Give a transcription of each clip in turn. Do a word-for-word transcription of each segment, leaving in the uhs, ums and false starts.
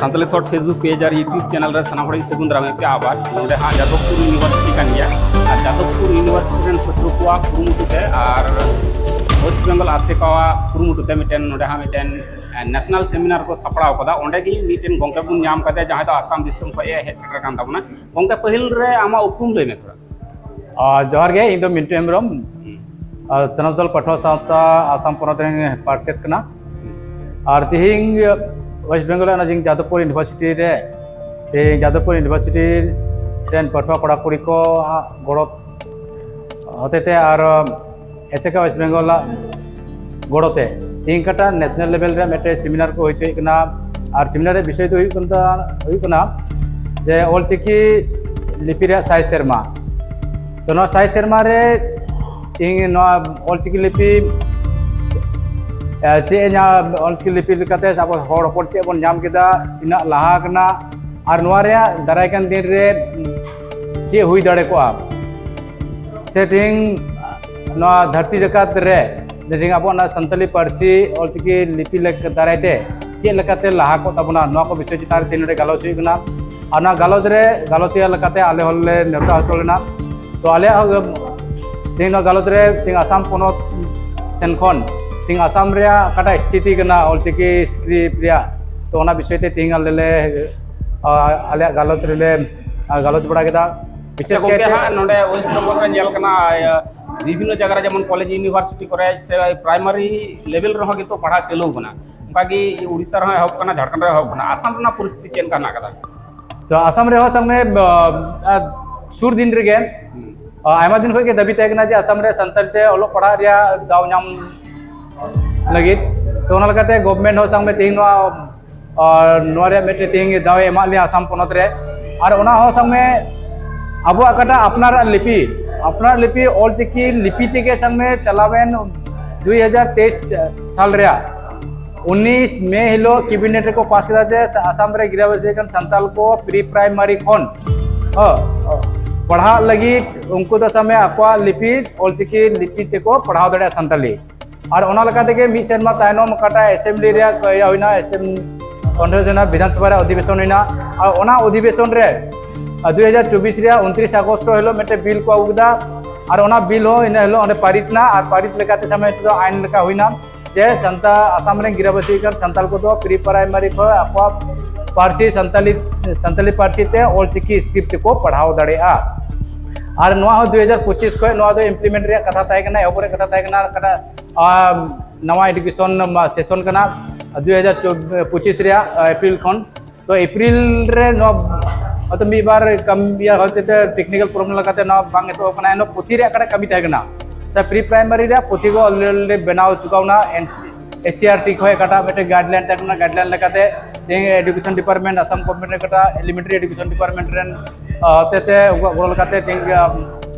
Santali ᱛᱷᱚᱴ Facebook page ᱟᱨ YouTube channel ᱨᱮ ᱥᱟᱱᱟᱢ ᱦᱚᱲ ᱤᱧ ᱥᱟᱹᱜᱩᱱ ᱫᱟᱨᱟᱢᱮᱫ ᱯᱮᱭᱟ᱾ ᱟᱵᱟᱨ ᱱᱚᱰᱮ ᱦᱟᱸᱜ ᱡᱟᱫᱚᱵᱽᱯᱩᱨ ᱤᱭᱩᱱᱤᱵᱷᱟᱨᱥᱤᱴᱤ ᱠᱟᱱ ᱜᱮᱭᱟ, ᱟᱨ ᱡᱟᱫᱚᱵᱽᱯᱩᱨ ᱤᱭᱩᱱᱤᱵᱷᱟᱨᱥᱤᱴᱤ ᱨᱮᱱ ᱯᱟᱹᱴᱷᱩᱣᱟᱹ ᱠᱚᱣᱟᱜ ᱠᱩᱨᱩᱢᱩᱴᱩ ᱛᱮ ᱟᱨ ᱳᱭᱮᱥᱴ ᱵᱮᱝᱜᱚᱞ ᱟᱥᱮᱠᱟᱣᱟᱜ ᱠᱩᱨᱩᱢᱩᱴᱩ ᱛᱮ ᱢᱤᱫᱴᱮᱱ ᱱᱚᱰᱮ ᱦᱟᱸᱜ ᱢᱤᱫᱴᱮᱱ ᱱᱮᱥᱱᱟᱞ ᱥᱮᱢᱤᱱᱟᱨ ᱠᱚ ᱥᱟᱯᱲᱟᱣ ᱠᱟᱫᱟ᱾ ᱚᱸᱰᱮ ᱜᱮ ᱢᱤᱫᱴᱮᱱ ᱜᱚᱢᱠᱮ ᱵᱚᱱ ᱧᱟᱢ ᱠᱟᱫᱮᱭᱟ, ᱡᱟᱦᱟᱸᱭ ᱫᱚ ᱟᱥᱟᱢ ᱫᱤᱥᱚᱢ ᱠᱷᱚᱱ ᱮ ᱦᱮᱡ ᱥᱮᱴᱮᱨ ᱠᱟᱱ ᱛᱟᱵᱚᱱᱟ᱾ ᱜᱚᱢᱠᱮ, ᱯᱟᱹᱦᱤᱞ ᱨᱮ ᱟᱢᱟᱜ ᱩᱯᱨᱩᱢ ᱞᱟᱹᱭ ᱢᱮ ᱛᱷᱚᱲᱟ᱾ ᱟᱨ ᱡᱚᱦᱟᱨ ᱜᱮ, ᱤᱧ ᱫᱚ ᱢᱤᱱᱴᱩ ᱦᱮᱢᱵᱨᱚᱢ, ᱟᱨ ᱥᱟᱱᱟᱢ ᱫᱚᱞ ᱯᱟᱹᱴᱷᱩᱣᱟᱹ ᱥᱟᱶᱛᱟ ᱟᱥᱟᱢ ᱯᱚᱱᱚᱛ ᱨᱮᱱ ᱯᱟᱨᱥᱮᱛ ᱠᱟᱱᱟ᱾ ᱟᱨ ᱛᱤᱦᱤᱧ ᱳᱭᱮᱥᱴ ᱵᱮᱝᱜᱚᱞ ᱨᱮᱱᱟᱜ ᱡᱟᱫᱚᱵᱽᱯᱩᱨ ᱤᱭᱩᱱᱤᱵᱷᱟᱨᱥᱤᱴᱤ ᱨᱮ, ᱛᱤᱦᱤᱧ ᱡᱟᱫᱚᱵᱽᱯᱩᱨ ᱤᱭᱩᱱᱤᱵᱷᱟᱨᱥᱤᱴᱤ ᱨᱮᱱ ᱯᱟᱹᱴᱷᱩᱣᱟᱹ ᱠᱚᱲᱟ ᱠᱩᱲᱤ ᱠᱚ ᱜᱚᱲᱚ ᱦᱚᱛᱮᱛᱮ ᱟᱨ ᱮᱥᱮᱠᱟ ᱳᱭᱮᱥᱴ ᱵᱮᱝᱜᱚᱞ ᱜᱚᱲᱚᱛᱮ ᱛᱤᱦᱤᱧ ᱠᱟᱴᱟ ᱱᱮᱥᱱᱟᱞ ᱞᱮᱵᱮᱞ ᱨᱮ ᱢᱤᱫᱴᱮᱱ ᱥᱮᱢᱤᱱᱟᱨ ᱠᱚ ᱦᱩᱭ ᱦᱚᱪᱚᱭᱮᱫ ᱠᱟᱱᱟ᱾ ᱟᱨ ᱥᱮᱢᱤᱱᱟᱨ ᱨᱮᱭᱟᱜ ᱵᱤᱥᱚᱭ ᱫᱚ ᱦᱩᱭᱩᱜ ᱠᱟᱱ ᱛᱟ- ᱦᱩᱭᱩᱜ ᱠᱟᱱᱟ ᱡᱮ ᱚᱞᱪᱤᱠᱤ ᱞᱤᱯᱤ ᱨᱮᱭᱟᱜ ᱥᱟᱭ ᱥᱮᱨᱢᱟ᱾ ᱛᱚ, ᱱᱚᱣᱟ ᱥᱟᱭ ᱥᱮᱨᱢᱟ ᱨᱮ ᱛᱤᱦᱤᱧ ᱱᱚᱣᱟ ᱚᱞᱪᱤᱠᱤ ᱞᱤᱯᱤ ᱮ, ᱪᱮᱫ ᱮ ᱧᱟᱢ, ᱚᱞᱪᱤᱠᱤ ᱞᱤᱯᱤ ᱞᱮᱠᱟᱛᱮ ᱟᱵᱚ ᱦᱚᱲ ᱦᱚᱯᱚᱱ ᱪᱮᱫ ᱵᱚᱱ ᱧᱟᱢ ᱠᱮᱫᱟ, ᱛᱤᱱᱟᱹᱜ ᱞᱟᱦᱟ ᱠᱟᱱᱟ, ᱟᱨ ᱱᱚᱣᱟ ᱨᱮᱭᱟᱜ ᱫᱟᱨᱟᱭ ᱠᱟᱱ ᱫᱤᱱ ᱨᱮ ᱪᱮᱫ ᱦᱩᱭ ᱫᱟᱲᱮ ᱠᱚᱜᱼᱟ, ᱥᱮ ᱛᱤᱦᱤᱧ ᱱᱚᱣᱟ ᱫᱷᱟᱹᱨᱛᱤ ᱡᱟᱠᱟᱛ ᱨᱮ ᱛᱮᱦᱮᱧ ᱟᱵᱚᱣᱟᱜ ᱱᱚᱣᱟ ᱥᱟᱱᱛᱟᱞᱤ ᱯᱟᱹᱨᱥᱤ ᱚᱞᱪᱤᱠᱤ ᱞᱤᱯᱤ ᱞᱮᱠ- ᱫᱟᱨᱟᱭ ᱛᱮ ᱪᱮᱫ ᱞᱮᱠᱟᱛᱮ ᱞᱟᱦᱟ ᱠᱚᱜ ᱛᱟᱵᱚᱱᱟ, ᱱᱚᱣᱟ ᱠᱚ ᱵᱤᱥᱚᱭ ᱪᱮᱛᱟᱱ ᱨᱮ ᱛᱮᱦᱮᱧ ᱱᱚᱰᱮ ᱜᱟᱞᱚᱪ ᱦᱩᱭᱩᱜ ᱠᱟᱱᱟ᱾ ᱟᱨ ᱚᱱᱟ ᱜᱟᱞᱚᱪ ᱨᱮ ᱜᱟᱞᱚᱪᱤᱭᱟᱹ ᱞᱮᱠᱟᱛᱮ ᱟᱞᱮ ᱦᱚᱸᱞᱮ ᱱᱮᱣᱛᱟ ᱦᱚᱪᱚ ᱞᱮᱱᱟ᱾ ᱛᱚ, ᱟᱞᱮᱭᱟᱜ ᱦᱚᱸ ᱛᱮᱦᱮᱧ ᱱᱚᱣᱟ ᱜᱟᱞᱚᱪ ᱨᱮ ᱛᱮᱦᱮᱧ ᱟᱥᱟᱢ ᱯᱚᱱᱚᱛ ᱥᱮᱱ ᱠᱷᱚᱱ ᱛᱮᱦᱮᱧ ᱟᱥᱟᱢ ᱨᱮᱭᱟᱜ ᱚᱠᱟᱴᱟᱜ ᱥᱛᱷᱤᱛᱤ ᱠᱟᱱᱟ ᱚᱞᱪᱤᱠᱤ ᱥᱠᱨᱤᱯᱴ ᱨᱮᱭᱟᱜ, ᱛᱚ, ᱚᱱᱟ ᱵᱤᱥᱚᱭ ᱛᱮ ᱛᱮᱦᱮᱧ ᱟᱞᱮ ᱞᱮ, ᱟ, ᱟᱞᱮᱭᱟᱜ ᱜᱟᱞᱚᱪ ᱨᱮᱞᱮ, ᱟ, ᱜᱟᱞᱚᱪ ᱵᱟᱲᱟ ᱠᱮᱫᱟ᱾ ᱵᱤᱥᱮᱥ ᱜᱚᱢᱠᱮ ᱠᱟᱭᱛᱮ ᱦᱟᱸᱜ ᱱᱚᱰᱮ ᱳᱭᱮᱥᱴ ᱵᱮᱝᱜᱚᱞ ᱨᱮ ᱧᱮᱞ ᱠᱟᱱᱟ, ᱟ, ᱵᱤᱵᱷᱤᱱᱱᱚ ᱡᱟᱭᱜᱟ ᱨᱮ ᱡᱮᱢᱚᱱ ᱠᱚᱞᱮᱡᱽ ᱤᱭᱩᱱᱤᱵᱷᱟᱨᱥᱤᱴᱤ ᱠᱚᱨᱮ ᱥᱮ ᱯᱨᱟᱭᱢᱟᱨᱤ ᱞᱮᱵᱮᱞ ᱨᱮᱦᱚᱸ ᱠᱤᱱᱛᱩ ᱯᱟᱲᱦᱟᱣ ᱪᱟᱹᱞᱩ ᱠᱟᱱᱟ᱾ ᱚᱱᱠᱟᱜᱮ ᱩᱲᱤᱥᱥᱟ ᱨᱮᱦᱚᱸ ᱮᱦᱚᱵ ᱠᱟᱱᱟ, ᱡᱷᱟᱲᱠᱷᱚᱸᱰ ᱨᱮᱦᱚᱸ ᱮᱦᱚᱵ ᱠᱟᱱᱟ᱾ ᱟᱥᱟᱢ ᱨᱮᱱᱟᱜ ᱯᱚᱨᱤᱥᱛᱷᱤᱛᱤ ᱪᱮᱫ ᱞᱮᱠᱟ ᱦᱮᱱᱟᱜ ᱟᱠᱟᱫᱟ? ᱛᱚ, ᱟᱥᱟᱢ ᱨᱮᱦᱚᱸ ᱥᱟᱵ ᱢᱮ, ᱟ, ᱟ, ᱥᱩᱨ ᱫᱤᱱ ᱨᱮᱜᱮ, ᱟ, ᱟᱭᱢᱟ ᱫᱤᱱ ᱠᱷᱚᱱ ᱜᱮ ᱫᱟᱹᱵᱤ ᱛᱟᱦᱮᱸ ᱠᱟᱱᱟ ᱡᱮ ᱟᱥᱟᱢ ᱨᱮ ᱥᱟᱱᱛᱟᱲᱤ ᱛᱮ ᱚᱞᱚᱜ ᱯᱟᱲᱦᱟᱜ ᱨᱮᱭᱟᱜ ᱫᱟᱣ ᱧᱟᱢ ᱞᱟᱹᱜᱤᱫ᱾ ᱛᱚ, ᱚᱱᱟ ᱞᱮᱠᱟᱛᱮ ᱜᱚᱵᱷᱢᱮᱱᱴ ᱦᱚᱸ ᱥᱟᱵ ᱢᱮ ᱛᱮᱦᱮᱧ ᱱᱚᱣᱟ, ᱟ, ᱱᱚᱣᱟ ᱨᱮᱭᱟᱜ ᱢᱤᱫᱴᱮᱱ ᱛᱮᱦᱮᱧ ᱫᱟᱣ ᱮ ᱮᱢᱟᱜ ᱞᱮᱭᱟ ᱟᱥᱟᱢ ᱯᱚᱱᱚᱛ ᱨᱮ᱾ ᱟᱨ ᱚᱱᱟ ᱦᱚᱸ ᱥᱟᱵ ᱢᱮ ᱟᱵᱚᱣᱟᱜ ᱚᱠᱟᱴᱟᱜ ᱟᱯᱱᱟᱨᱟᱜ ᱞᱤᱯᱤ, ᱟᱯᱱᱟᱨ ᱞᱤᱯᱤ ᱚᱞᱪᱤᱠᱤ ᱞᱤᱯᱤ ᱛᱮᱜᱮ ᱥᱟᱵ ᱢᱮ ᱪᱟᱞᱟᱣᱮᱱ ᱫᱩᱭ ᱦᱟᱡᱟᱨ ᱛᱮᱭᱤᱥ ᱥᱟᱞ ᱨᱮᱭᱟᱜ ᱩᱱᱤᱥ ᱢᱮ ᱦᱤᱞᱳᱜ ᱠᱮᱵᱤᱱᱮᱴ ᱨᱮᱠᱚ ᱯᱟᱥ ᱠᱮᱫᱟ ᱡᱮ ᱟᱥᱟᱢ ᱨᱮ ᱜᱤᱨᱟᱵᱟᱹᱥᱤ ᱠᱟᱱ ᱥᱟᱱᱛᱟᱞ ᱠᱚ ᱯᱨᱤ ᱯᱨᱟᱭᱢᱟᱨᱤ ᱠᱷᱚᱱ, ᱦᱚᱸ, ᱯᱟᱲᱦᱟᱜ ᱞᱟᱹᱜᱤᱫ ᱩᱱᱠᱩ ᱫᱚ ᱥᱟᱵ ᱢᱮ ᱟᱠᱚᱣᱟᱜ ᱞᱤᱯᱤ ᱚᱞᱪᱤᱠᱤ ᱞᱤᱯᱤ ᱛᱮᱠᱚ ᱯᱟᱲᱦᱟᱣ ᱫᱟᱲᱮᱭᱟᱜᱼᱟ ᱥᱟᱱᱛᱟᱞᱤ᱾ ᱟᱨ ᱚᱱᱟ ᱞᱮᱠᱟ ᱛᱮᱜᱮ ᱢᱤᱫ ᱥᱮᱨᱢᱟ ᱛᱟᱭᱱᱚᱢ ᱚᱠᱟᱴᱟᱜ ᱮᱥᱮᱢᱵᱞᱤ ᱨᱮᱭᱟᱜ ᱤᱭᱟᱹ ᱦᱩᱭᱱᱟ, ᱮᱥᱮᱢ-, ᱚᱸᱰᱮ ᱡᱮᱱᱟ ᱵᱤᱫᱷᱟᱱ ᱥᱚᱵᱷᱟ ᱨᱮ ᱚᱫᱷᱤᱵᱮᱥᱚᱱ ᱦᱩᱭᱱᱟ᱾ ᱟᱨ ᱚᱱᱟ ᱚᱫᱷᱤᱵᱮᱥᱚᱱ ᱨᱮ ᱫᱩ ᱦᱟᱡᱟᱨ ᱪᱚᱵᱵᱤᱥ ᱨᱮᱭᱟᱜ ᱩᱱᱛᱨᱤᱥ ᱟᱜᱚᱥᱴ ᱦᱤᱞᱳᱜ ᱢᱤᱫᱴᱮᱱ ᱵᱤᱞ ᱠᱚ ᱟᱹᱜᱩ ᱠᱮᱫᱟ᱾ ᱟᱨ ᱚᱱᱟ ᱵᱤᱞ ᱦᱚᱸ ᱤᱱᱟᱹ ᱦᱤᱞᱳᱜ ᱚᱸᱰᱮ ᱯᱟᱨᱤᱛ ᱮᱱᱟ᱾ ᱟᱨ ᱯᱟᱨᱤᱛ ᱞᱮᱠᱟᱛᱮ ᱥᱟᱢᱮ ᱫᱚ ᱟᱭᱤᱱ ᱞᱮᱠᱟ ᱦᱩᱭᱱᱟ ᱡᱮ ᱥᱟᱱᱛᱟ-, ᱟᱥᱟᱢ ᱨᱮᱱ ᱜᱤᱨᱟᱵᱟᱹᱥᱤ ᱠᱟᱱ ᱥᱟᱱᱛᱟᱲ ᱠᱚᱫᱚ ᱯᱨᱤ ᱯᱨᱟᱭᱢᱟᱨᱤ ᱠᱷᱚᱱ ᱟᱠᱚᱣᱟᱜ ᱯᱟᱹᱨᱥᱤ ᱥᱟᱱᱛᱟᱞᱤ, ᱥᱟᱱᱛᱟᱞᱤ ᱯᱟᱹᱨᱥᱤ ᱛᱮ ᱚᱞᱪᱤᱠᱤ ᱥᱠᱨᱤᱯᱴ ᱛᱮᱠᱚ ᱯᱟᱲᱦᱟᱣ ᱫᱟᱲᱮᱭᱟᱜᱼᱟ᱾ ᱟᱨ ᱱᱚᱣᱟ ᱦᱚᱸ ᱫᱩ ᱦᱟᱡᱟᱨ ᱯᱚᱸᱪᱤᱥ ᱠᱷᱚᱱ ᱱᱚᱣᱟ ᱫᱚ ᱤᱢᱯᱞᱤᱢᱮᱱᱴ ᱨᱮᱭᱟᱜ ᱠᱟᱛᱷᱟ ᱛᱟᱦᱮᱸ ᱠᱟᱱᱟ, ᱮᱦᱚᱵ ᱨᱮᱭᱟᱜ ᱠᱟᱛᱷᱟ ᱛᱟᱦᱮᱸ ᱠᱟᱱᱟ, ᱚᱠᱟᱴᱟᱜ, ᱟᱨ ᱱᱟᱣᱟ ᱮᱰᱩᱠᱮᱥᱚᱱ ᱥᱮᱥᱚᱱ ᱠᱟᱱᱟ ᱫᱩ ᱦᱟᱡᱟᱨ ᱯᱚᱸᱪᱤᱥ ᱨᱮᱭᱟᱜ ᱮᱯᱨᱤᱞ ᱠᱷᱚᱱ᱾ ᱛᱚ ᱮᱯᱨᱤᱞ ᱨᱮ ᱱᱚᱣᱟ ᱦᱚᱭᱛᱳ ᱢᱤᱫ ᱵᱟᱨ ᱠᱟᱹᱢᱤ ᱦᱚᱛᱮ ᱛᱮ ᱴᱮᱠᱱᱤᱠᱮᱞ ᱯᱨᱚᱵᱞᱮᱢ ᱞᱮᱠᱟᱛᱮ ᱱᱚᱣᱟ ᱵᱟᱝ ᱮᱛᱚᱦᱚᱵ ᱠᱟᱱᱟ, ᱮᱱᱦᱚᱸ ᱯᱩᱛᱷᱤ ᱨᱮᱭᱟᱜ ᱚᱠᱟᱴᱟᱜ ᱠᱟᱹᱢᱤ ᱛᱟᱦᱮᱸ ᱠᱟᱱᱟ᱾ ᱥᱮ ᱯᱨᱤ ᱯᱨᱟᱭᱢᱟᱨᱤ ᱨᱮᱭᱟᱜ ᱯᱩᱛᱷᱤ ᱠᱚ already ᱵᱮᱱᱟᱣ ᱪᱩᱠᱟᱣᱱᱟ᱾ ᱮᱱ ᱥᱤ, ᱮᱥ ᱥᱤ ᱟᱨ ᱴᱤ ᱠᱷᱚᱱ ᱚᱠᱟᱴᱟᱜ ᱢᱤᱫᱴᱮᱱ ᱜᱟᱭᱤᱰᱞᱟᱭᱤᱱ ᱛᱟᱦᱮᱸ ᱠᱟᱱᱟ, ᱜᱟᱭᱤᱰᱞᱟᱭᱤᱱ ᱞᱮᱠᱟᱛᱮ ᱛᱮᱦᱮᱧ ᱮᱰᱩᱠᱮᱥᱚᱱ ᱰᱤᱯᱟᱨᱴᱢᱮᱱᱴ, ᱟᱥᱟᱢ ᱜᱚᱵᱷᱚᱨᱱᱢᱮᱱᱴ ᱨᱮ ᱚᱠᱟᱴᱟᱜ ᱮᱞᱤᱢᱮᱱᱴᱟᱨᱤ ᱮᱰᱩᱠᱮᱥᱚᱱ ᱰᱤᱯᱟᱨᱴᱢᱮᱱᱴ ᱨᱮᱱ, ᱟᱸ, ᱦᱚᱛᱮ ᱛᱮ ᱩᱱᱠᱩᱣᱟᱜ ᱜᱚᱲᱚ ᱞᱮᱠᱟᱛᱮ ᱛᱮᱦᱮᱧ, ᱟᱸ,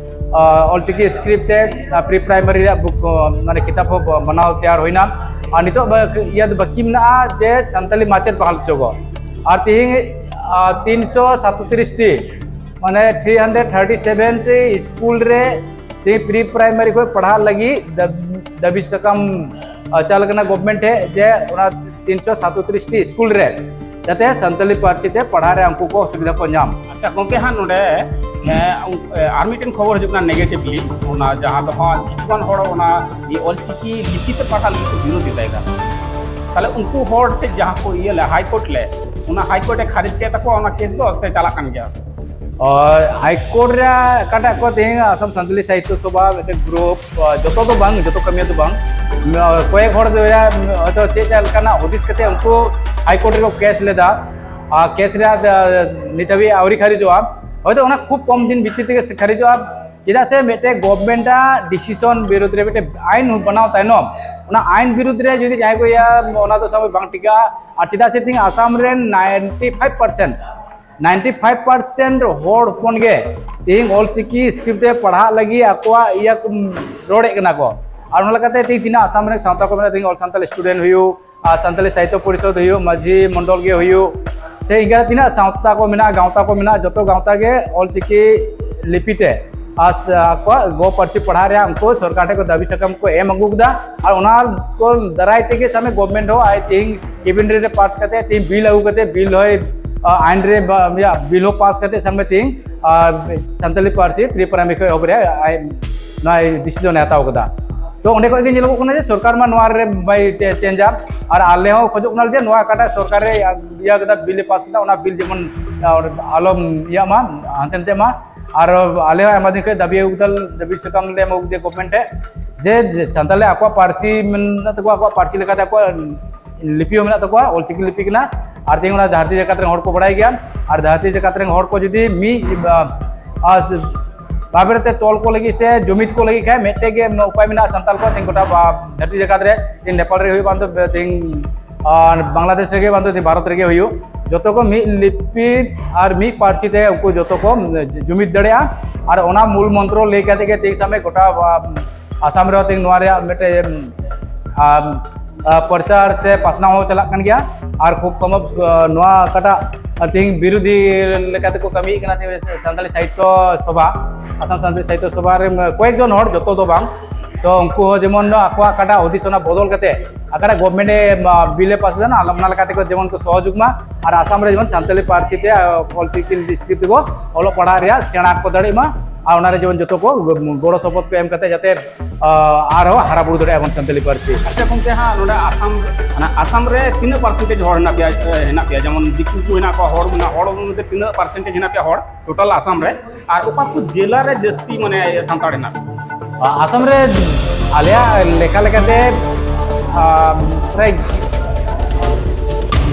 ᱟᱸ, ᱚᱞᱪᱤᱠᱤ ᱥᱠᱨᱤᱯᱴ ᱛᱮ, ᱟᱸ, ᱯᱨᱤ ᱯᱨᱟᱭᱢᱟᱨᱤ ᱨᱮᱭᱟᱜ ᱵᱩᱠ, ᱟᱸ, ᱢᱟᱱᱮ ᱠᱤᱛᱟᱵ ᱦᱚᱸ ᱵᱮᱱᱟᱣ ᱛᱮᱭᱟᱨ ᱦᱩᱭᱱᱟ᱾ ᱟᱨ ᱱᱤᱛᱚᱜ ᱵᱟ-, ᱤᱭᱟᱹ ᱫᱚ ᱵᱟᱹᱠᱤ ᱢᱮᱱᱟᱜᱼᱟ ᱡᱮ ᱥᱟᱱᱛᱟᱞᱤ ᱢᱟᱪᱮᱫ ᱵᱟᱦᱟᱞ ᱦᱚᱪᱚ ᱠᱚ᱾ ᱟᱨ ᱛᱮᱦᱮᱧ, ᱟᱸ, ᱛᱤᱱᱥᱚ ᱥᱟᱛᱛᱨᱤᱥ ᱴᱤ, ᱢᱟᱱᱮ three hundred thirty seven T school ᱨᱮ ᱛᱮᱦᱮᱧ ᱯᱨᱤ ᱯᱨᱟᱭᱢᱟᱨᱤ ᱠᱷᱚᱱ ᱯᱟᱲᱦᱟᱜ ᱞᱟᱹᱜᱤᱫ ᱫᱟᱵ-, ᱫᱟᱹᱵᱤ ᱥᱟᱠᱟᱢ, ᱟᱸ, ᱪᱟᱞ ᱠᱟᱱᱟ ᱜᱚᱵᱷᱢᱮᱱᱴ ᱴᱷᱮᱱ ᱡᱮ ᱚᱱᱟ ᱛᱤᱱᱥᱚ ᱥᱟᱛᱛᱨᱤᱥ ᱴᱤ ᱥᱠᱩᱞ ᱨᱮ ᱡᱟᱛᱮ ᱥᱟᱱᱛᱟᱞᱤ ᱯᱟᱹᱨᱥᱤ ᱛᱮ ᱯᱟᱲᱦᱟᱜ ᱨᱮ ᱩᱱᱠᱩ ᱠᱚ ᱥᱩᱵᱤᱫᱷᱟ ᱠᱚ ᱧᱟᱢ᱾ ᱟᱪᱪᱷᱟ ᱜᱚᱝᱠᱮ, ᱦᱟᱸᱜ ᱱᱚᱰᱮ, ᱮ, ᱩᱱ-, ᱮ, ᱟᱨ ᱢᱤᱫᱴᱮᱱ ᱠᱷᱚᱵᱚᱨ ᱦᱤᱡᱩᱜ ᱠᱟᱱᱟ negatively, ᱚᱱᱟ ᱡᱟᱦᱟᱸ ᱫᱚ ᱦᱟᱸᱜ ᱠᱤᱪᱷᱩ ᱜᱟᱱ ᱦᱚᱲ ᱚᱱᱟ ᱤᱭᱟᱹ ᱚᱞᱪᱤᱠᱤ ᱞᱤᱯᱤ ᱛᱮ ᱯᱟᱲᱦᱟᱜ ᱞᱟᱹᱜᱤᱫ ᱠᱚ ᱵᱤᱨᱳᱫ ᱮᱫᱟᱭ ᱠᱟᱱ᱾ ᱛᱟᱦᱞᱮ ᱩᱱᱠᱩ ᱦᱚᱲ ᱴᱷᱮᱱ ᱡᱟᱦᱟᱸ ᱠᱚ ᱤᱭᱟᱹ ᱞᱮ ᱦᱟᱭ ᱠᱳᱨᱴ ᱞᱮ, ᱚᱱᱟ ᱦᱟᱭ ᱠᱳᱨᱴ ᱮ ᱠᱷᱟᱨᱤᱡ ᱠᱮᱫ ᱛᱟᱠᱚᱣᱟ ᱚᱱᱟ ᱠᱮᱥ ᱫᱚ, ᱥᱮ ᱪᱟᱞᱟᱜ ᱠᱟᱱ ᱜᱮᱭᱟ? ᱟᱨ ᱦᱟᱭ ᱠᱳᱨᱴ ᱨᱮ ᱚᱠᱟᱴᱟᱜ ᱠᱚ ᱛᱮᱦᱮᱧ ᱟᱥᱟᱢ ᱥᱟᱱᱛᱟᱞᱤ ᱥᱟᱦᱤᱛᱛᱚ ᱥᱚᱵᱷᱟ ᱢᱤᱫᱴᱮᱱ ᱜᱨᱩᱯ, ᱟᱨ ᱡᱚᱛᱚ ᱫᱚ ᱵᱟᱝ, ᱡᱚᱛᱚ ᱠᱟᱹᱢᱤᱭᱟᱹ ᱫᱚ ᱵᱟᱝ, ᱠᱚᱭᱮᱠ ᱦᱚᱲ ᱫᱚ ᱦᱚᱭᱛᱳ ᱪᱮᱫ ᱪᱮᱫ ᱞᱮᱠᱟᱱᱟᱜ ᱦᱩᱫᱤᱥ ᱠᱟᱛᱮ ᱩᱱᱠᱩ ᱦᱟᱭ ᱠᱳᱨᱴ ᱨᱮᱠᱚ ᱠᱮᱥ ᱞᱮᱫᱟ᱾ ᱟᱨ ᱠᱮᱥ ᱨᱮᱭᱟᱜ, ᱟᱨ ᱱᱤᱛ ᱦᱟᱹᱵᱤᱡ ᱟᱹᱣᱨᱤ ᱠᱷᱟᱨᱤᱡᱚᱜᱼᱟ᱾ ᱦᱚᱭᱛᱳ ᱚᱱᱟ ᱠᱷᱩᱵ ᱠᱚᱢ ᱫᱤᱱ ᱵᱷᱤᱛᱤᱨ ᱛᱮᱜᱮ ᱠᱷᱟᱨᱤᱡᱚᱜᱼᱟ, ᱪᱮᱫᱟᱜ ᱥᱮ ᱢᱤᱫᱴᱮᱱ ᱜᱚᱵᱷᱢᱮᱱᱴ ᱟᱜ ᱰᱤᱥᱤᱥᱚᱱ ᱵᱤᱨᱩᱫᱽ ᱨᱮ ᱢᱤᱫᱴᱮᱱ ᱟᱭᱤᱱ ᱵᱮᱱᱟᱣ ᱛᱟᱭᱱᱚᱢ ᱚᱱᱟ ᱟᱭᱤᱱ ᱵᱤᱨᱩᱫᱽ ᱨᱮ ᱡᱩᱫᱤ ᱡᱟᱦᱟᱸᱭ ᱠᱚ ᱤᱭᱟᱹ, ᱚᱱᱟ ᱫᱚ ᱥᱟᱵ ᱵᱟᱝ ᱴᱷᱤᱠᱟ᱾ ᱟᱨ ᱪᱮᱫᱟᱜ ᱥᱮ ᱛᱮᱦᱮᱧ ᱟᱥᱟᱢ ᱨᱮᱱ ninety five percent, ninety five percent ᱦᱚᱲ ᱦᱚᱯᱚᱱ ᱜᱮ ᱛᱮᱦᱮᱧ ᱚᱞᱪᱤᱠᱤ ᱥᱠᱨᱤᱯᱴ ᱛᱮ ᱯᱟᱲᱦᱟᱜ ᱞᱟᱹᱜᱤᱫ ᱟᱠᱚᱣᱟᱜ ᱤᱭᱟᱹ ᱠᱚ ᱨᱚᱲᱮᱫ ᱠᱟᱱᱟ ᱠᱚ᱾ ᱟᱨ ᱚᱱᱟ ᱞᱮᱠᱟᱛᱮ ᱛᱮᱦᱮᱧ ᱛᱤᱱᱟᱹᱜ ᱟᱥᱟᱢ ᱨᱮ ᱥᱟᱶᱛᱟ ᱠᱚ ᱢᱮᱱᱟᱜᱼᱟ, ᱛᱮᱦᱮᱧ ᱚᱞ ᱥᱟᱱᱛᱟᱲ ᱥᱴᱩᱰᱮᱱᱴ ᱦᱩᱭᱩᱜ, ᱟᱨ ᱥᱟᱱᱛᱟᱲᱤ ᱥᱟᱦᱤᱛᱛᱚ ᱯᱚᱨᱤᱥᱚᱫᱽ ᱦᱩᱭᱩᱜ, ᱢᱟᱹᱡᱷᱤ ᱢᱚᱱᱰᱚᱞ ᱜᱮ ᱦᱩᱭᱩᱜ, ᱥᱮ ᱤᱱᱠᱟᱹ ᱛᱤᱱᱟᱹᱜ ᱥᱟᱶᱛᱟ ᱠᱚ ᱢᱮᱱᱟᱜᱼᱟ, ᱜᱟᱶᱛᱟ ᱠᱚ ᱢᱮᱱᱟᱜᱼᱟ, ᱡᱚᱛᱚ ᱜᱟᱶᱛᱟ ᱜᱮ ᱚᱞᱪᱤᱠᱤ ᱞᱤᱯᱤ ᱛᱮ ᱟᱥ ᱟᱠᱚᱣᱟᱜ ᱜᱚ ᱯᱟᱹᱨᱥᱤ ᱯᱟᱲᱦᱟᱜ ᱨᱮᱭᱟᱜ ᱩᱱᱠᱩ ᱥᱚᱨᱠᱟᱨ ᱴᱷᱮᱱ ᱠᱚ ᱫᱟᱹᱵᱤ ᱥᱟᱠᱟᱢ ᱠᱚ ᱮᱢ ᱟᱹᱜᱩ ᱠᱮᱫᱟ᱾ ᱟᱨ ᱚᱱᱟ ᱠᱚ ᱫᱟᱨᱟᱭ ᱛᱮᱜᱮ ᱥᱟᱢᱮ ᱜᱚᱵᱷᱢᱮᱱᱴ ᱦᱚᱸ ᱟᱡ ᱛᱮᱦᱮᱧ ᱠᱮᱵᱤᱱᱮᱴ ᱨᱮ ᱯᱟᱥ ᱠᱟᱛᱮ, ᱛᱮᱦᱮᱧ ᱵᱤᱞ ᱟᱹᱜᱩ ᱠᱟᱛᱮ, ᱵᱤᱞ ᱦᱚᱸᱭ ᱟᱭᱤᱱ ᱨᱮ ᱵᱤᱞ ᱦᱚᱸ ᱯᱟᱥ ᱠᱟᱛᱮ ᱥᱟᱢᱮ ᱛᱮᱦᱮᱧ ᱥᱟᱱᱛᱟᱞᱤ ᱯᱟᱹᱨᱥᱤ ᱯᱨᱤ ᱯᱨᱟᱭᱢᱟᱨᱤ ᱠᱷᱚᱱ ᱮᱦᱚᱵ ᱨᱮᱭᱟᱜ ᱱᱚᱣᱟ ᱰᱤᱥᱤᱡᱚᱱ ᱮ ᱦᱟᱛᱟᱣ ᱠᱟᱫᱟ᱾ ᱛᱚ ᱚᱸᱰᱮ ᱠᱷᱚᱱ ᱜᱮ ᱧᱮᱞᱚᱜᱚᱜ ᱠᱟᱱᱟ ᱡᱮ ᱥᱚᱨᱠᱟᱨ ᱢᱟ ᱱᱚᱣᱟ ᱨᱮ ᱵᱟᱭ ᱪᱮᱧᱡᱟ᱾ ᱟᱨ ᱟᱞᱮ ᱦᱚᱸ ᱠᱷᱚᱡᱚᱜ ᱠᱟᱱᱟ ᱡᱮ ᱱᱚᱣᱟ ᱚᱠᱟᱴᱟᱜ ᱥᱚᱨᱠᱟᱨ ᱮ ᱤᱭᱟᱹ ᱠᱟᱫᱟ, ᱵᱤᱞ ᱮ ᱯᱟᱥ ᱠᱮᱫᱟ, ᱚᱱᱟ ᱵᱤᱞ ᱡᱮᱢᱚᱱ ᱟᱞᱚᱢ ᱤᱭᱟᱹᱜ ᱢᱟ, ᱦᱟᱱᱛᱮ ᱱᱟᱛᱮ ᱢᱟ᱾ ᱟᱨ ᱟᱞᱮ ᱦᱚᱸ ᱟᱭᱢᱟ ᱫᱤᱱ ᱠᱷᱚᱱ ᱫᱟᱹᱵᱤ ᱟᱹᱜᱩ ᱠᱮᱫᱟ, ᱫᱟᱹᱵᱤ ᱥᱟᱠᱟᱢ ᱞᱮ ᱮᱢ ᱟᱹᱜᱩ ᱠᱮᱫᱟ ᱜᱚᱵᱷᱢᱮᱱᱴ ᱴᱷᱮᱱ, ᱡᱮ ᱡᱮ ᱥᱟᱱᱛᱟᱲ ᱟᱠᱚᱣᱟᱜ ᱯᱟᱹᱨᱥᱤ ᱢᱮᱱᱟᱜ ᱛᱟᱠᱚᱣᱟ, ᱟᱠᱚᱣᱟᱜ ᱯᱟᱹᱨᱥᱤ ᱞᱮᱠᱟᱛᱮ ᱟᱠᱚᱣᱟᱜ ᱞᱤᱯᱤ ᱦᱚᱸ ᱢᱮᱱᱟᱜ ᱛᱟᱠᱚᱣᱟ, ᱚᱞᱪᱤᱠᱤ ᱞᱤᱯᱤ ᱠᱟᱱᱟ᱾ ᱟᱨ ᱛᱮᱦᱮᱧ ᱚᱱᱟ ᱫᱷᱟᱹᱨᱛᱤ ᱡᱟᱠᱟᱛ ᱨᱮᱱ ᱦᱚᱲ ᱠᱚ ᱵᱟᱲᱟᱭ ᱜᱮᱭᱟ᱾ ᱟᱨ ᱫᱷᱟᱹᱨᱛᱤ ᱡᱟᱠᱟᱛ ᱨᱮᱱ ᱦᱚᱲ ᱠᱚ ᱡᱩᱫᱤ ᱢᱤᱫ ᱵᱟᱵᱮᱨ ᱛᱮ ᱛᱚᱞ ᱠᱚ ᱞᱟᱹᱜᱤᱫ ᱥᱮ ᱡᱩᱢᱤᱫ ᱠᱚ ᱞᱟᱹᱜᱤᱫ ᱠᱷᱟᱱ, ᱢᱤᱫᱴᱮᱡ ᱜᱮ ᱩᱯᱟᱭ ᱢᱮᱱᱟᱜᱼᱟ ᱥᱟᱱᱛᱟᱲ ᱠᱚᱣᱟᱜ, ᱛᱮᱦᱮᱧ ᱜᱚᱴᱟ ᱫᱷᱟᱹᱨᱛᱤ ᱡᱟᱠᱟᱛ ᱨᱮ, ᱛᱮᱦᱮᱧ ᱱᱮᱯᱟᱞ ᱨᱮ ᱦᱩᱭᱩᱜ, ᱵᱟᱝ ᱫᱚ ᱛᱮᱦᱮᱧ ᱟᱨ ᱵᱟᱝᱞᱟᱫᱮᱥ ᱨᱮᱜᱮ, ᱵᱟᱝ ᱫᱚ ᱵᱷᱟᱨᱚᱛ ᱨᱮᱜᱮ ᱦᱩᱭᱩᱜ, ᱡᱚᱛᱚ ᱠᱚ ᱢᱤᱫ ᱞᱤᱯᱤ ᱟᱨ ᱢᱤᱫ ᱯᱟᱹᱨᱥᱤ ᱛᱮ ᱩᱱᱠᱩ ᱡᱚᱛᱚ ᱠᱚ ᱡᱩᱢᱤᱫ ᱫᱟᱲᱮᱭᱟᱜᱼᱟ᱾ ᱟᱨ ᱚᱱᱟ ᱢᱩᱞ ᱢᱚᱱᱛᱨᱚ ᱞᱟᱹᱭ ᱠᱟᱛᱮ ᱜᱮ ᱛᱮᱦᱮᱧ ᱥᱟᱢᱮ ᱜᱚᱴᱟ ᱟᱥᱟᱢ ᱨᱮᱦᱚᱸ ᱛᱮᱦᱮᱧ ᱱᱚᱣᱟ ᱨᱮᱭᱟᱜ ᱢᱤᱫᱴᱮᱡ ᱯᱨᱚᱪᱟᱨ ᱥᱮ ᱯᱟᱥᱱᱟᱣ ᱦᱚᱸ ᱪᱟᱞᱟᱜ ᱠᱟᱱ ᱜᱮᱭᱟ᱾ ᱟᱨ ᱠᱷᱩᱵ ᱠᱚᱢ ᱱᱚᱣᱟ ᱚᱠᱟᱴᱟᱜ ᱛᱮᱦᱮᱧ ᱵᱤᱨᱳᱫᱷᱤ ᱞᱮᱠᱟᱛᱮ ᱠᱚ ᱠᱟᱹᱢᱤᱭᱮᱫ ᱠᱟᱱᱟ, ᱥᱟᱱᱛᱟᱲᱤ ᱥᱟᱦᱤᱛᱛᱚ ᱥᱚᱵᱷᱟ, ᱟᱥᱟᱢ ᱥᱟᱱᱛᱟᱲᱤ ᱥᱟᱦᱤᱛᱛᱚ ᱥᱚᱵᱷᱟ ᱨᱮ ᱠᱚᱭᱮᱠ ᱡᱚᱱ ᱦᱚᱲ, ᱡᱚᱛᱚ ᱫᱚ ᱵᱟᱝ, ᱛᱚ ᱩᱱᱠᱩ ᱦᱚᱸ ᱡᱮᱢᱚᱱ ᱟᱠᱚᱣᱟᱜ ᱚᱠᱟᱴᱟᱜ ᱦᱩᱫᱤᱥ, ᱚᱱᱟ ᱵᱚᱫᱚᱞ ᱠᱟᱛᱮ ᱚᱠᱟᱴᱟᱜ ᱜᱚᱵᱷᱢᱮᱱᱴ ᱮ ᱵᱤᱞ ᱮ ᱯᱟᱥ ᱞᱮᱫᱟ, ᱚᱱᱟ ᱞᱮᱠᱟ ᱛᱮᱠᱚ ᱡᱮᱢᱚᱱ ᱠᱚ ᱥᱚᱦᱚᱡᱳᱜᱽ ᱢᱟ᱾ ᱟᱨ ᱟᱥᱟᱢ ᱨᱮ ᱡᱮᱢᱚᱱ ᱥᱟᱱᱛᱟᱲᱤ ᱯᱟᱹᱨᱥᱤ ᱛᱮ ᱚᱞᱪᱤᱠᱤ ᱥᱠᱨᱤᱯᱴ ᱛᱮᱠᱚ ᱚᱞᱚᱜ ᱯᱟᱲᱦᱟᱜ ᱨᱮᱭᱟᱜ ᱥᱮᱬᱟ ᱠᱚ ᱫᱟᱲᱮᱭᱟᱜ ᱢᱟ᱾ ᱟᱨ ᱚᱱᱟᱨᱮ ᱡᱮᱢᱚᱱ ᱡᱚᱛᱚ ᱠᱚ ᱜᱚᱲᱚ ᱥᱚᱯᱚᱦᱚᱫ ᱠᱚ ᱮᱢ ᱠᱟᱛᱮ ᱡᱟᱛᱮ ᱟᱨᱦᱚᱸ ᱦᱟᱨᱟ ᱵᱩᱨᱩ ᱫᱟᱲᱮᱭᱟᱜᱼᱟ ᱵᱚᱱ ᱥᱟᱱᱛᱟᱲᱤ ᱯᱟᱹᱨᱥᱤ᱾ ᱟᱪᱪᱷᱟ ᱜᱚᱢᱠᱮ, ᱦᱟᱸᱜ ᱱᱚᱰᱮ ᱟᱥᱟᱢ, ᱢᱟᱱᱮ ᱟᱥᱟᱢ ᱨᱮ ᱛᱤᱱᱟᱹᱜ ᱯᱟᱨᱥᱮᱱᱴᱮᱡᱽ ᱦᱚᱲ ᱦᱮᱱᱟᱜ ᱯᱮᱭᱟ, ᱦᱮᱱᱟᱜ ᱯᱮᱭᱟ? ᱡᱮᱢᱚᱱ ᱫᱤᱠᱩ ᱠᱚ ᱦᱮᱱᱟᱜ ᱠᱚᱣᱟ, ᱦᱚᱲ ᱢᱮᱱᱟᱜ, ᱦᱚᱲ ᱢᱚᱫᱽᱫᱷᱮ ᱛᱤᱱᱟᱹᱜ ᱯᱟᱨᱥᱮᱱᱴᱮᱡᱽ ᱦᱮᱱᱟᱜ ᱯᱮᱭᱟ ᱦᱚᱲ ᱴᱳᱴᱟᱞ ᱟᱥᱟᱢ ᱨᱮ? ᱟᱨ ᱚᱠᱟ ᱠᱚ ᱡᱮᱞᱟ ᱨᱮ ᱡᱟᱹᱥᱛᱤ ᱢᱟᱱᱮ ᱥᱟᱱᱛᱟᱲ ᱦᱮᱱᱟᱜ ᱠᱚᱣᱟ? ᱟᱥᱟᱢ ᱨᱮ ᱟᱞᱮᱭᱟᱜ ᱞᱮᱠᱷᱟ ᱞᱮᱠᱟᱛᱮ ᱯᱨᱟᱭ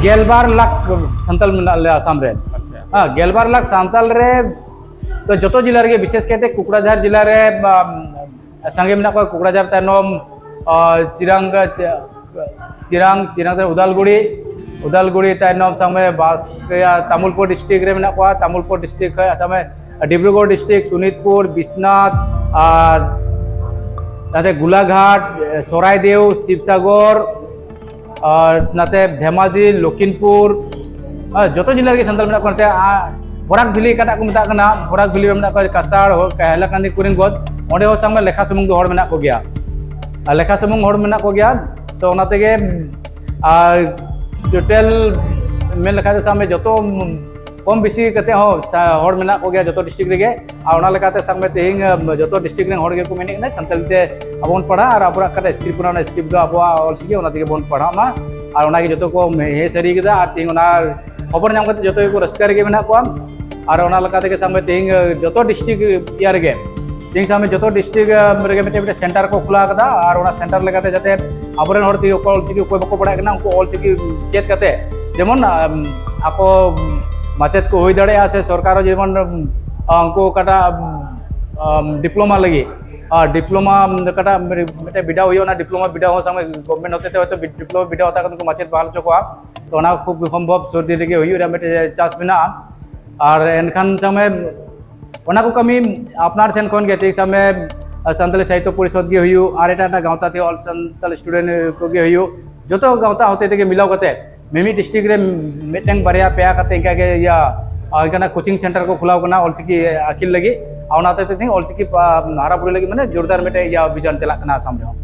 ᱜᱮᱞᱵᱟᱨ ᱞᱟᱠᱷ ᱥᱟᱱᱛᱟᱲ ᱢᱮᱱᱟᱜ ᱞᱮᱭᱟ ᱟᱥᱟᱢ ᱨᱮ᱾ ᱟᱪᱪᱷᱟ᱾ ᱦᱮᱸ, ᱜᱮᱞᱵᱟᱨ ᱞᱟᱠᱷ ᱥᱟᱱᱛᱟᱲ ᱨᱮ ᱛᱚ ᱡᱚᱛᱚ ᱡᱮᱞᱟ ᱨᱮᱜᱮ, ᱵᱤᱥᱮᱥ ᱠᱟᱭᱛᱮ ᱠᱩᱠᱲᱟᱡᱷᱟᱨ ᱡᱮᱞᱟ ᱨᱮ ᱥᱟᱸᱜᱮ ᱢᱮᱱᱟᱜ ᱠᱚᱣᱟ᱾ ᱠᱩᱠᱲᱟᱡᱷᱟᱨ ᱛᱟᱭᱱᱚᱢ ᱪᱤᱨᱟᱝ, ᱪᱤᱨᱟᱝ, ᱪᱤᱨᱟᱝ ᱛᱟᱭᱱᱚᱢ ᱩᱫᱟᱞᱜᱩᱲᱤ, ᱩᱫᱟᱞᱜᱩᱲᱤ ᱛᱟᱭᱱᱚᱢ ᱥᱟᱢᱮ ᱵᱟᱥ ᱛᱟᱢᱩᱞᱯᱩᱨ ᱰᱤᱥᱴᱨᱤᱠᱴ ᱨᱮ ᱢᱮᱱᱟᱜ ᱠᱚᱣᱟ᱾ ᱛᱟᱢᱩᱞᱯᱩᱨ ᱰᱤᱥᱴᱨᱤᱠᱴ ᱠᱷᱚᱱ ᱥᱟᱢᱮ ᱰᱤᱵᱽᱨᱩᱜᱚᱲ ᱰᱤᱥᱴᱨᱤᱠᱴ, ᱥᱳᱱᱤᱛᱯᱩᱨ, ᱵᱤᱥᱱᱟᱛᱷ, ᱟᱨ ᱱᱟᱛᱮ ᱜᱳᱞᱟᱜᱷᱟᱴ, ᱥᱚᱨᱟᱭᱫᱮᱣ, ᱥᱤᱵᱥᱟᱜᱚᱨ, ᱟᱨ ᱱᱟᱛᱮ ᱫᱷᱮᱢᱟᱡᱤ, ᱞᱚᱠᱷᱤᱢᱯᱩᱨ, ᱡᱚᱛᱚ ᱡᱮᱞᱟ ᱨᱮᱜᱮ ᱥᱟᱱᱛᱟᱲ ᱢᱮᱱᱟᱜ ᱠᱚᱣᱟ᱾ ᱱᱟᱛᱮ ᱵᱚᱨᱟᱠ ᱵᱷᱮᱞᱤ ᱚᱠᱟᱴᱟᱜ ᱠᱚ ᱢᱮᱛᱟᱜ ᱠᱟᱱᱟ, ᱵᱚᱨᱟᱠ ᱵᱷᱮᱞᱤ ᱨᱮ ᱢᱮᱱᱟᱜ ᱠᱚᱣᱟ ᱠᱟᱥᱟᱲ, ᱦᱚ-, ᱦᱟᱭᱞᱟᱠᱟᱱᱫᱤ, ᱠᱚᱨᱤᱢᱜᱚᱸᱡᱽ, ᱚᱸᱰᱮ ᱦᱚᱸ ᱥᱟᱵ ᱢᱮ ᱞᱮᱠᱷᱟ ᱥᱩᱢᱩᱝ ᱫᱚ ᱦᱚᱲ ᱢᱮᱱᱟᱜ ᱠᱚᱜᱮᱭᱟ᱾ ᱟᱨ ᱞᱮᱠᱷᱟ ᱥᱩᱢᱩᱝ ᱦᱚᱲ ᱢᱮᱱᱟᱜ ᱠᱚᱜᱮᱭᱟ᱾ ᱛᱚ ᱚᱱᱟ ᱛᱮᱜᱮ, ᱟᱨ ᱴᱳᱴᱟᱞ ᱢᱮᱱ ᱞᱮᱠᱷᱟᱡ ᱫᱚ ᱥᱟᱵ ᱢᱮ ᱡᱚᱛᱚ ᱠᱚᱢ ᱵᱮᱥᱤ ᱠᱟᱛᱮ ᱦᱚᱸ ᱥᱟ-, ᱦᱚᱲ ᱢᱮᱱᱟᱜ ᱠᱚᱜᱮᱭᱟ ᱡᱚᱛᱚ ᱰᱤᱥᱴᱨᱤᱠᱴ ᱨᱮᱜᱮ᱾ ᱟᱨ ᱚᱱᱟ ᱞᱮᱠᱟᱛᱮ ᱥᱟᱵ ᱢᱮ ᱛᱮᱦᱮᱧ, ᱟᱢ, ᱡᱚᱛᱚ ᱰᱤᱥᱴᱨᱤᱠᱴ ᱨᱮᱱ ᱦᱚᱲ ᱜᱮᱠᱚ ᱢᱮᱱᱮᱫ ᱠᱟᱱᱟ ᱥᱟᱱᱛᱟᱲᱤ ᱛᱮ ᱟᱵᱚ ᱵᱚᱱ ᱯᱟᱲᱦᱟᱜ ᱟᱨ ᱟᱵᱚᱣᱟᱜ ᱚᱠᱟᱴᱟᱜ ᱥᱠᱨᱤᱯᱴ ᱠᱟᱱᱟ, ᱚᱱᱟ ᱥᱠᱨᱤᱯᱴ ᱫᱚ ᱟᱵᱚᱣᱟᱜ ᱚᱞ ᱪᱤᱠᱤ, ᱚᱱᱟ ᱛᱮᱜᱮ ᱵᱚᱱ ᱯᱟᱲᱦᱟᱜ ᱢᱟ᱾ ᱟᱨ ᱚᱱᱟᱜᱮ ᱡᱚᱛᱚ ᱠᱚ ᱦᱮᱡ ᱥᱟᱹᱨᱤ ᱠᱮᱫᱟ᱾ ᱟᱨ ᱛᱮᱦᱮᱧ ᱚᱱᱟ ᱠᱷᱚᱵᱚᱨ ᱧᱟᱢ ᱠᱟᱛᱮ ᱡᱚᱛᱚ ᱜᱮᱠᱚ ᱨᱟᱹᱥᱠᱟᱹ ᱨᱮᱜᱮ ᱢᱮᱱᱟᱜ ᱠᱚᱣᱟ᱾ ᱟᱨ ᱚᱱᱟ ᱞᱮᱠᱟ ᱛᱮᱜᱮ ᱥᱟᱵ ᱢᱮ ᱛᱮᱦᱮᱧ ᱡᱚᱛᱚ ᱰᱤᱥᱴᱨᱤᱠᱴ ᱤᱭᱟᱹ ᱨᱮᱜᱮ, ᱛᱮᱦᱮᱧ ᱥᱟᱵ ᱢᱮ ᱡᱚᱛᱚ ᱰᱤᱥᱴᱨᱤᱠᱴ ᱨᱮᱜᱮ ᱢᱤᱫᱴᱮᱱ, ᱢᱤᱫᱴᱮᱱ ᱥᱮᱱᱴᱟᱨ ᱠᱚ ᱠᱷᱩᱞᱟᱹᱣ ᱠᱟᱫᱟ᱾ ᱟᱨ ᱚᱱᱟ ᱥᱮᱱᱴᱟᱨ ᱞᱮᱠᱟᱛᱮ ᱡᱟᱛᱮ ᱟᱵᱚᱨᱮᱱ ᱦᱚᱲ ᱛᱮᱜᱮ ᱚᱠᱚᱭ ᱚᱞᱪᱤᱠᱤ ᱚᱠᱚᱭ ᱵᱟᱠᱚ ᱵᱟᱲᱟᱭ ᱠᱟᱱᱟ, ᱩᱱᱠᱩ ᱚᱞᱪᱤᱠᱤ ᱪᱮᱫ ᱠᱟᱛᱮ ᱡᱮᱢᱚᱱ, ᱟᱢ, ᱟᱠᱚ ᱢᱟᱪᱮᱫ ᱠᱚ ᱦᱩᱭ ᱫᱟᱲᱮᱭᱟᱜᱼᱟ, ᱥᱮ ᱥᱚᱨᱠᱟᱨ ᱦᱚᱸ ᱡᱮᱢᱚᱱ, ᱟᱢ, ᱩᱱᱠᱩ ᱚᱠᱟᱴᱟᱜ, ᱟᱢ, ᱰᱤᱯᱞᱳᱢᱟ ᱞᱟᱹᱜᱤᱫ, ᱟᱨ ᱰᱤᱯᱞᱳᱢᱟ ᱚᱠᱟᱴᱟᱜ ᱢᱤᱫᱴᱮᱱ ᱵᱤᱰᱟᱣ ᱦᱩᱭᱩᱜᱼᱟ, ᱚᱱᱟ ᱰᱤᱯᱞᱳᱢᱟ ᱵᱤᱰᱟᱣ ᱦᱚᱸ ᱥᱟᱵ ᱢᱮ ᱜᱚᱵᱷᱢᱮᱱᱴ ᱦᱚᱛᱮ ᱛᱮ ᱦᱚᱭᱛᱳ ᱰᱤᱯᱞᱳᱢᱟ ᱵᱤᱰᱟᱣ ᱦᱟᱛᱟᱣ ᱠᱟᱛᱮ ᱠᱚ ᱢᱟᱪᱮᱫ ᱵᱟᱦᱟᱞ ᱦᱚᱪᱚ ᱠᱚᱣᱟ᱾ ᱛᱚ ᱚᱱᱟ ᱠᱷᱩᱵ ᱥᱚᱢᱵᱷᱚᱵ ᱥᱩᱨ ᱫᱤᱱ ᱨᱮᱜᱮ ᱦᱩᱭᱩᱜ ᱨᱮᱭᱟᱜ ᱢᱤᱫᱴᱮᱱ ᱪᱟᱱᱥ ᱢᱮᱱᱟᱜᱼᱟ᱾ ᱟᱨ ᱮᱱᱠᱷᱟᱱ ᱥᱟᱵ ᱢᱮ ᱚᱱᱟ ᱠᱚ ᱠᱟᱹᱢᱤ ᱟᱯᱱᱟᱨ ᱥᱮᱱ ᱠᱷᱚᱱ ᱜᱮ, ᱴᱷᱤᱠ ᱥᱟᱵ ᱢᱮ ᱥᱟᱱᱛᱟᱞᱤ ᱥᱟᱦᱤᱛᱛᱚ ᱯᱚᱨᱤᱥᱚᱫᱽ ᱜᱮ ᱦᱩᱭᱩᱜ, ᱟᱨ ᱮᱴᱟᱜ ᱮᱴᱟᱜ ᱜᱟᱶᱛᱟ ᱛᱮ ᱚᱞ ᱥᱟᱱᱛᱟᱞ ᱥᱴᱩᱰᱮᱱᱴ ᱠᱚᱜᱮ ᱦᱩᱭᱩᱜ, ᱡᱚᱛᱚ ᱜᱟᱶᱛᱟ ᱦᱚᱛᱮ ᱛᱮᱜᱮ ᱢᱤᱞᱟᱹᱣ ᱠᱟᱛᱮ ᱢᱤᱢᱤᱫ ᱰᱤᱥᱴᱨᱤᱠᱴ ᱨᱮ ᱢᱤᱫᱴᱟᱝ ᱵᱟᱨᱭᱟ ᱯᱮᱭᱟ ᱠᱟᱛᱮ ᱤᱱᱠᱟ ᱜᱮ ᱤᱭᱟᱹ, ᱚᱱᱠᱟᱱᱟᱜ ᱠᱳᱪᱤᱝ ᱥᱮᱱᱴᱟᱨ ᱠᱚ ᱠᱷᱩᱞᱟᱹᱣ ᱠᱟᱱᱟ ᱚᱞᱪᱤᱠᱤ ᱟᱹᱠᱤᱞ ᱞᱟᱹᱜᱤᱫ᱾ ᱟᱨ ᱚᱱᱟ ᱦᱚᱛᱮ ᱛᱮ ᱛᱮᱦᱮᱧ ᱚᱞᱪᱤᱠᱤ ᱯᱟ-, ᱦᱟᱨᱟ ᱵᱩᱨᱩ ᱞᱟᱹᱜᱤᱫ ᱢᱟᱱᱮ ᱡᱳᱨᱫᱟᱨ ᱢᱤᱫᱴᱮᱡ ᱤᱭᱟᱹ ᱚᱵᱷᱤᱡᱟᱱ ᱪᱟᱞᱟᱜ ᱠᱟᱱᱟ ᱟᱥᱟᱢ ᱨᱮᱦᱚᱸ᱾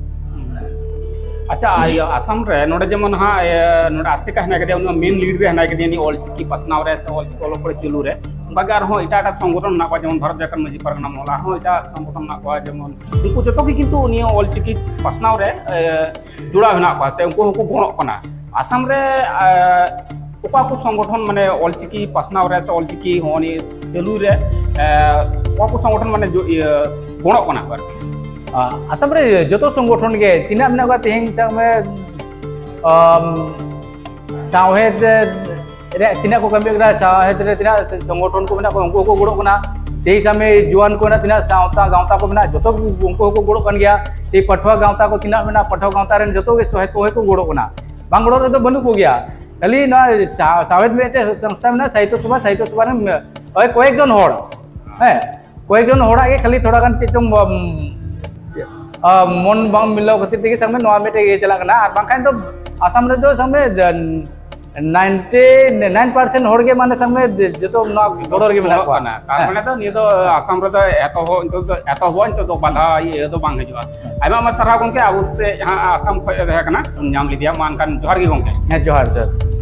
ᱟᱪᱪᱷᱟ, ᱤᱭᱟᱹ, ᱟᱥᱟᱢ ᱨᱮ ᱱᱚᱰᱮ ᱡᱮᱢᱚᱱ ᱦᱟᱸᱜ, ᱤᱭᱟᱹ, ᱱᱚᱰᱮ ᱟᱥᱮᱠᱟ ᱦᱮᱱᱟᱭ ᱠᱟᱫᱮᱭᱟ, ᱩᱱᱤ ᱢᱟ ᱢᱮᱱ ᱞᱤᱰ ᱨᱮ ᱦᱮᱱᱟᱭ ᱠᱟᱫᱮᱭᱟ ᱱᱤᱭᱟᱹ ᱚᱞᱪᱤᱠᱤ ᱯᱟᱥᱱᱟᱣ ᱨᱮ ᱥᱮ ᱚᱞᱪᱤᱠᱤ ᱚᱞᱚᱜ ᱯᱟᱲᱦᱟᱣ ᱪᱟᱹᱞᱩ ᱨᱮ᱾ ᱚᱱᱠᱟᱜᱮ ᱟᱨᱦᱚᱸ ᱮᱴᱟᱜ ᱮᱴᱟᱜ ᱥᱚᱝᱜᱚᱴᱷᱚᱱ ᱢᱮᱱᱟᱜ ᱠᱚᱣᱟ, ᱡᱮᱢᱚᱱ ᱵᱷᱟᱨᱚᱛ ᱡᱷᱟᱲᱠᱷᱚᱸᱰ ᱢᱟᱹᱡᱷᱤ ᱯᱟᱨᱜᱟᱱᱟ ᱢᱚᱦᱚᱞ, ᱟᱨᱦᱚᱸ ᱮᱴᱟᱜ ᱥᱚᱝᱜᱚᱴᱷᱚᱱ ᱢᱮᱱᱟᱜ ᱠᱚᱣᱟ, ᱡᱮᱢᱚᱱ ᱩᱱᱠᱩ ᱡᱚᱛᱚ ᱜᱮ ᱠᱤᱱᱛᱩ ᱱᱤᱭᱟᱹ ᱚᱞᱪᱤᱠᱤ ᱯᱟᱥᱱᱟᱣ ᱨᱮ, ᱮ, ᱡᱚᱲᱟᱣ ᱦᱮᱱᱟᱜ ᱠᱚᱣᱟ ᱥᱮ ᱩᱱᱠᱩ ᱦᱚᱸᱠᱚ ᱜᱚᱲᱚᱜ ᱠᱟᱱᱟ᱾ ᱟᱥᱟᱢ ᱨᱮ, ᱮ, ᱚᱠᱟ ᱠᱚ ᱥᱚᱝᱜᱚᱴᱷᱚᱱ ᱢᱟᱱᱮ ᱚᱞᱪᱤᱠᱤ ᱯᱟᱥᱱᱟᱣ ᱨᱮ ᱥᱮ ᱚᱞᱪᱤᱠᱤ ᱦᱚᱸ ᱱᱤᱭᱟᱹ ᱪᱟᱹᱞᱩ ᱨᱮ, ᱮ, ᱚᱠᱟ ᱠᱚ ᱥᱚᱝᱜᱚᱴᱷᱚᱱ ᱢᱟᱱᱮ ᱡᱚ-, ᱤᱭᱟᱹ, ᱜᱚᱲᱚᱜ ᱠᱟᱱᱟ ᱠᱚ ᱟᱨᱠᱤ? ᱟ-, ᱟᱥᱟᱢ ᱨᱮ ᱡᱚᱛᱚ ᱥᱚᱝᱜᱚᱴᱷᱚᱱ ᱜᱮ ᱛᱤᱱᱟᱹᱜ ᱢᱮᱱᱟᱜ ᱠᱚᱣᱟ, ᱛᱮᱦᱮᱧ ᱥᱟᱵ ᱢᱮ, ᱟᱢ, ᱥᱟᱶᱦᱮᱫ ᱨᱮ ᱛᱤᱱᱟᱹᱜ ᱠᱚ ᱠᱟᱹᱢᱤ ᱠᱟᱱᱟ, ᱥᱟᱶᱦᱮᱫ ᱨᱮ ᱛᱤᱱᱟᱹᱜ ᱥᱚᱝᱜᱚᱴᱷᱚᱱ ᱠᱚ ᱢᱮᱱᱟᱜ ᱠᱚᱣᱟ, ᱩᱱᱠᱩ ᱦᱚᱸᱠᱚ ᱜᱚᱲᱚᱜ ᱠᱟᱱᱟ᱾ ᱛᱮᱦᱮᱧ ᱥᱟᱵ ᱢᱮ ᱡᱩᱣᱟᱱ ᱠᱚ ᱨᱮᱱᱟᱜ ᱛᱤᱱᱟᱹᱜ ᱥᱟᱶᱛᱟ ᱜᱟᱶᱛᱟ ᱠᱚ ᱢᱮᱱᱟᱜᱼᱟ, ᱡᱚᱛᱚ ᱜᱮ ᱩᱱᱠᱩ ᱦᱚᱸᱠᱚ ᱜᱚᱲᱚᱜ ᱠᱟᱱ ᱜᱮᱭᱟ᱾ ᱛᱮᱦᱮᱧ ᱯᱟᱹᱴᱷᱩᱣᱟᱹ ᱜᱟᱶᱛᱟ ᱠᱚ ᱛᱤᱱᱟᱹᱜ ᱢᱮᱱᱟᱜᱼᱟ, ᱯᱟᱹᱴᱷᱩᱣᱟᱹ ᱜᱟᱶᱛᱟ ᱨᱮᱱ ᱡᱚᱛᱚ ᱜᱮ ᱥᱚᱦᱮᱫ ᱠᱚ ᱦᱚᱸᱠᱚ ᱜᱚᱲᱚᱜ ᱠᱟᱱᱟ᱾ ᱵᱟᱝ ᱜᱚᱲᱚ ᱨᱮᱫᱚ ᱵᱟᱹᱱᱩᱜ ᱠᱚᱜᱮᱭᱟ᱾ ᱠᱷᱟᱹᱞᱤ ᱱᱚᱣᱟ ᱥᱟ-, ᱥᱟᱶᱦᱮᱫ ᱢᱤᱫᱴᱮᱡ ᱥᱚᱝᱥᱛᱷᱟ ᱢᱮᱱᱟᱜᱼᱟ, ᱥᱟᱦᱤᱛᱛᱚ ᱥᱚᱵᱷᱟ, ᱥᱟᱦᱤᱛᱛᱚ ᱥᱚᱵᱷᱟ ᱨᱮᱱ ᱳᱭ ᱠᱚᱭᱮᱠ ᱡᱚᱱ ᱦᱚᱲ, ᱦᱮᱸ, ᱠᱚᱭᱮᱠ ᱡᱚᱱ ᱦᱚᱲᱟᱜ ᱜᱮ ᱠᱷᱟᱹᱞᱤ ᱛᱷᱚᱲᱟ ᱜᱟᱱ ᱪᱮᱫ ᱪᱚᱝ, ᱩᱢ, ᱟ, ᱢᱚᱱ ᱵᱟᱝ ᱢᱤᱞᱟᱹᱣ ᱠᱷᱟᱹᱛᱤᱨ ᱛᱮᱜᱮ ᱥᱟᱵ ᱢᱮ ᱱᱚᱣᱟ ᱢᱤᱫᱴᱮᱡ ᱤᱭᱟᱹ ᱪᱟᱞᱟᱜ ᱠᱟᱱᱟ᱾ ᱟᱨ ᱵᱟᱝᱠᱷᱟᱱ ᱫᱚ ᱟᱥᱟᱢ ᱨᱮᱫᱚ ᱥᱟᱵ ᱢᱮ ᱡᱮ, ᱱᱟᱭᱤᱱᱴᱤ ᱱᱟᱭᱤᱱ ᱯᱟᱨᱥᱮᱱᱴ ᱦᱚᱲ ᱜᱮ, ᱢᱟᱱᱮ, ᱥᱟᱵ ᱢᱮ, ᱡᱚᱛᱚ ᱱᱚᱣᱟ ᱵᱚᱰᱚᱨ ᱜᱮ ᱢᱮᱱᱟᱜ ᱠᱚᱣᱟ᱾ ᱠᱟᱱᱟ᱾ ᱛᱟᱨ ᱢᱟᱱᱮ ᱫᱚ ᱱᱤᱭᱟᱹ ᱫᱚ ᱟᱥᱟᱢ ᱨᱮᱫᱚ ᱮᱛᱚᱦᱚᱵ ᱱᱤᱛᱚᱜ ᱫᱚ ᱮᱛᱚᱦᱚᱵᱚᱜᱼᱟ, ᱱᱤᱛᱚᱜ ᱫᱚ ᱵᱟᱫᱷᱟ ᱤᱭᱟᱹ ᱫᱚ ᱵᱟᱝ ᱦᱤᱡᱩᱜᱼᱟ᱾ ᱟᱭᱢᱟ ᱟᱭᱢᱟ ᱥᱟᱨᱦᱟᱣ ᱜᱚᱢᱠᱮ, ᱟᱵᱚ ᱥᱟᱛᱮ ᱡᱟᱦᱟᱸ ᱟᱥᱟᱢ ᱠᱷᱚᱱ ᱮ ᱛᱟᱦᱮᱸ ᱠᱟᱱᱟ, ᱧᱟᱢ ᱞᱮᱫᱮᱭᱟ᱾ ᱢᱟ ᱮᱱᱠᱷᱟᱱ ᱡᱚᱦᱟᱨ ᱜᱮ ᱜᱚᱢᱠᱮ᱾ ᱦᱮᱸ, ᱡᱚᱦᱟᱨ, ᱡᱚᱦᱟᱨ᱾